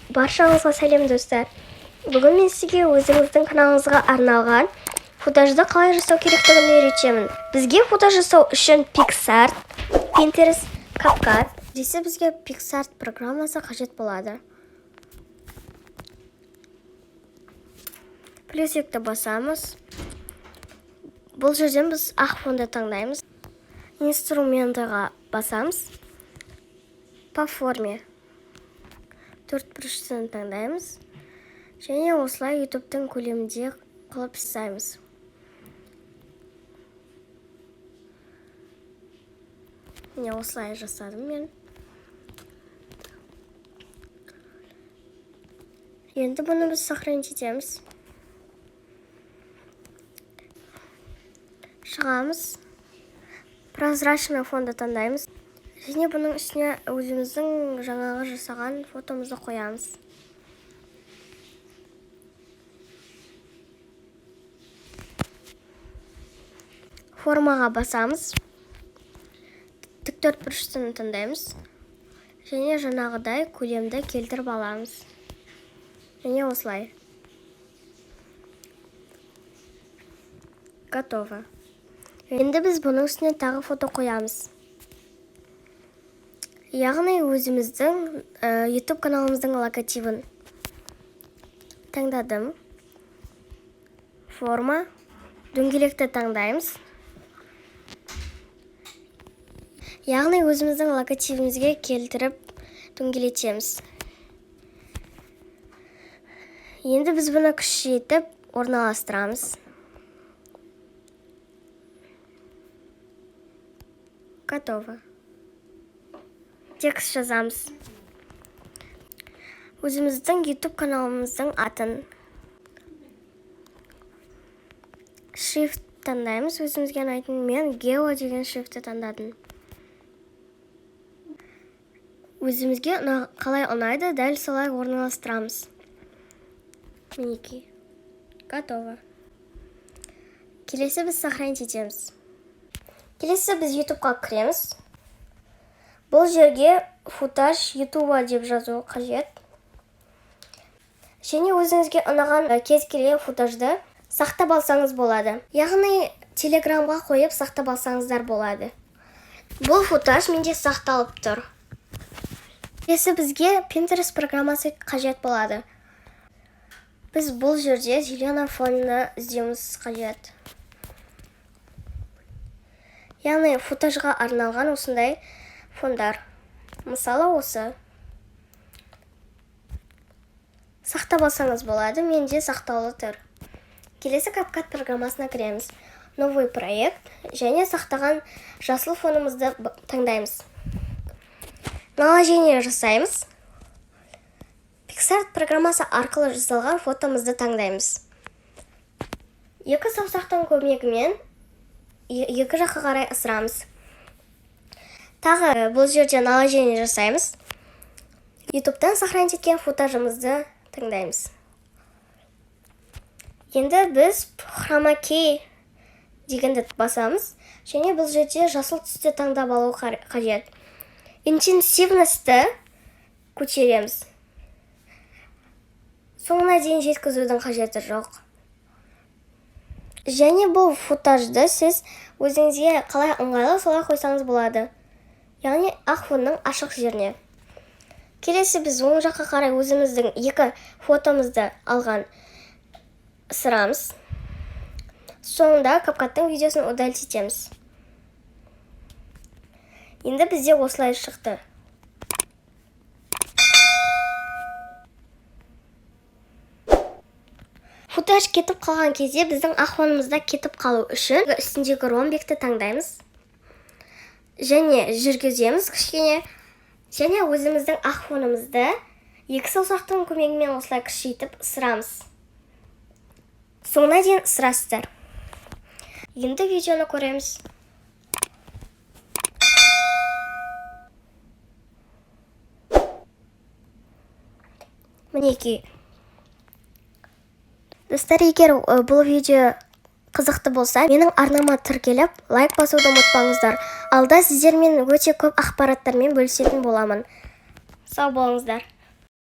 Баршаңызға сәлем, достар! Бүгін мен сізге өзіңіздің каналыңызға арналған футажды қалай жасау керектігін үйретемін. Бізге футаж жасау үшін PicsArt, Pinterest, CapCut десе, бізге PicsArt программасы қажет болады. Плюсикті басамыз. Бұл жерден біз ақ фонды таңдаймыз. Инструментыға басамыз. По форме төрт бұрыштыны таңдаймыз және осылай Ютубтың көлемінде қылып жасаймыз. Міне, осылай жасадым мен. Енді бұны біз сохранить етеміз. Шығамыз, прозрачный фонды таңдаймыз және бұның үстіне өзіміздің жаңағы жасаған фотомызды қоямыз. Формаға басамыз, тік төрт бұрыштыны таңдаймыз және жаңағыдай көлемді келтіріп аламыз. Және осылай готово. Енді біз бұның үстіне тағы фото қоямыз, яғни өзіміздің YouTube каналымыздың логотипін таңдадым. Форма, дөңгелекті таңдаймыз, яғни өзіміздің логотипімізге келтіріп дөңгелетеміз. Енді біз бұны күшейтіп орналастырамыз. Готово. Текст жазамыз, өзіміздің YouTube каналымыздың атын. Шрифт таңдаймыз өзімізге ұнайтын. Мен Гео деген шрифтті таңдадым. Өзімізге қалай ұнайды, дәл солай орналастырамыз. Мінекей, готово. Келесі біз сохранить етеміз. Келесі біз Ютубқа кіреміз. Бұл жерге «футаж Ютуба» деп жазу қажет және өзіңізге ұнаған кез келген футажды сақтап алсаңыз болады, яғни Телеграмға қойып сақтап алсаңыздар болады. Бұл футаж менде сақталып тұр. Келесі бізге Pinterest программасы қажет болады. Біз бұл жерде зеленый фонны іздеуіміз қажет, яғни футажға арналған осындай фондар. Мысалы, осы сақтап алсаңыз болады. Менде сақтаулы тұр. Келесі CapCut программасына кіреміз. Новый проект және сақтаған жасыл фонымызды таңдаймыз. Наложение жасаймыз. PicsArt программасы арқылы жасалған фотомызды таңдаймыз. Екі саусақтың көмегімен екі жаққа қарай ысырамыз. Тағы бұл жерде наложение жасаймыз. Ютубтан сохранить еткен футажымызды таңдаймыз. Енді біз хромакей дегенді басамыз және бұл жерде жасыл түсті таңдап алу қажет. Интенсивностьті көтереміз, соңына дейін жеткізудің қажеті жоқ. Және бұл футажды сіз өзіңізге қалай ыңғайлы, солай қойсаңыз болады, яғни ақ фонның ашық жеріне. Келесі біз оң жаққа қарай өзіміздің екі фотомызды алған ысырамыз. Соңында CapCut-тың видеосын удалить етеміз. Енді бізде осылай шықты. Футаж кетіп қалған кезде біздің ақ фонымызда кетіп қалу үшін үстіндегі ромбикті таңдаймыз және жүргіземіз кішкене және өзіміздің ақ фонымызды екі саусақтың көмегімен осылай кішірейтіп ысырамыз. Соңына дейін ысырасыздар. Енді видеоны көреміз. Мінекей, достар, егер бұл видео қызықты болса, менің арнама тіркеліп, лайк басуды ұмытпаңыздар. Алда сіздермен өте көп ақпараттармен бөлісетін боламын. Сау болыңыздар!